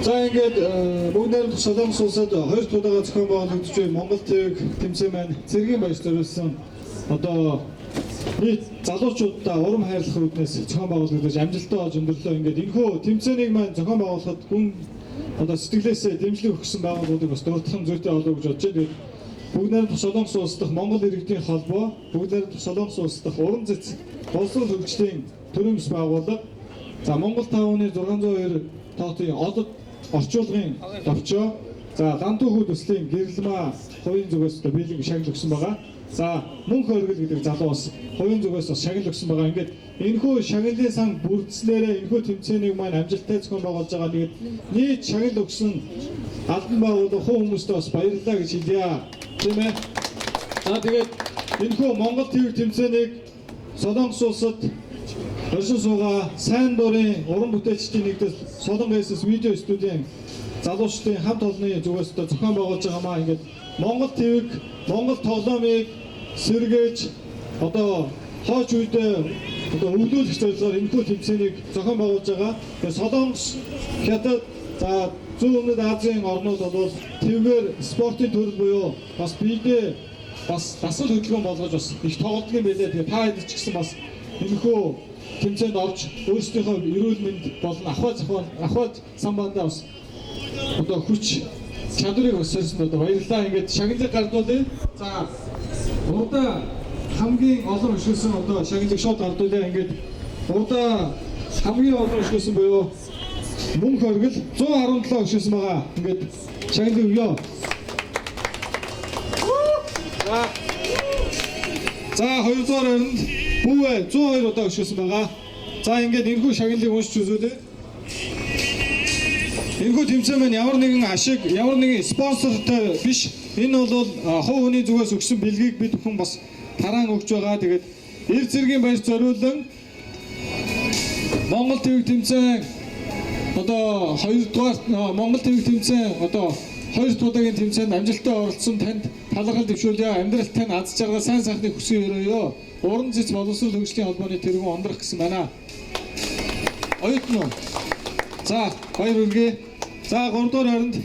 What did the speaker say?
За ингээд бүгд найрамдах Солонгос улсад хоёр дахь удаага зохион байгуулагдаж буй Монгол ТV тэмцээн маань цэргийн баяр зориулсан одоо нийт залуучуудаа урам хайрлах үүднээс зохион байгуулагдаж амжилттай болж өндөрлөө. Ингээд энэхүү тэмцээнийг маань зохион байгуулахад гүн одоо сэтгэлээсээ дэмжлэг өгсөн байгууллагуудыг бас дурдах нь зүйтэй болов гэж бодож байна. Тэгээд бүгд найрамдах Солонгос улс дахь Монгол иргэдийн холбоо, бүгд найрамдах Солонгос улс дахь уран цэц боловсрол хөгжлийн төрийн бас байгууллага, за Монгол таавны 602 тоотын олод орчуулгын товчоо, за Лантуу хүү төслийн гэрэлмаа хувийн зүгээс одоо биелэг шагнал өгсөн байгаа. За мөнх оргил гэдэг залуу бас хувийн зүгээс бас шагнал өгсөн байгаа. Ингээд энэхүү шагналын сан бүрдснээрээ энэхүү тэмцээнийг маань амжилттай зохион байгуулж байгаа. Тэгээд нийт шагнал өгсөн албан байгууллага хувь хүмүүстээ бас баярлалаа гэж хэлье. Тийм ээ. За тэгээд энэхүү Монгол ТV тэмцээнийг Солонгос улсад оршин суугаа сайн дурын уран бүтээлчдийн нэгдэл Солонгос SS видео студийн залуучдын хамт олонны зүгээс одоо зохион байгуулж байгаа маа. Ингээд Монгол ТV-г, Монгол тоглоомыг сэргээж одоо хойч үедээ одоо өвлүүлэх зорилгоор энэхүү тэмцээнийг зохион байгуулж байгаа. Тэгээд Солонгос, Хятад, за зүүн өмнөд Азийн орнууд бол ТV-гээр спортын төрөл буюу бас биедээ бас дасгал хөдөлгөөн болгож бас их тоглодог юм байлээ. Тэгээ та хэд ч гэсэн бас энэхүү тэмцээнд орж өөрсдийнхөө эрүүл мэнд болон ахуй зохион ахуй самбаандаа бас одоо хүч чадварыг бас сорьсонд одоо баярлалаа. Ингээд шагналыг гардуулъя. За урдаа хамгийн олон өшөөсөн одоо шагналыг шууд гардуулъя. Ингээд урдаа хамгийн олон өшөөсөн буюу мөнх оргил 117 өшөөсөн байгаа. Ингээд шагналыг өгье. За хоёрдугаар байранд Бүүвэ 102 удаа өшөөсөн байгаа. За ингээд энэхүү шагналыг уншиж үзүүлье. Энэхүү тэмцээн маань ямар нэгэн ашиг, ямар нэгэн спонсортой биш. Энэ бол хувь хүний зүгээс өгсөн бэлгийг бид бүхэн бас тараан өгч байгаа. Тэгээд эр цэргийн баяр зориулан Монгол ТV тэмцээн одоо хоёрдугаар Монгол ТV тэмцээн одоо хоёр дахь удаагийн тэмцээнд амжилттай оролцсон танд талархал дэвшүүлье. Амьдралд тань аз жаргал, сайн сайхныг хүсэн өрөөё. Уран цэц боловсрол хөгжлийн холбооны тэргүүн Ундрах гэсэн байна. Оюутан уу? За баяр хүргэе. За гуравдугаар байранд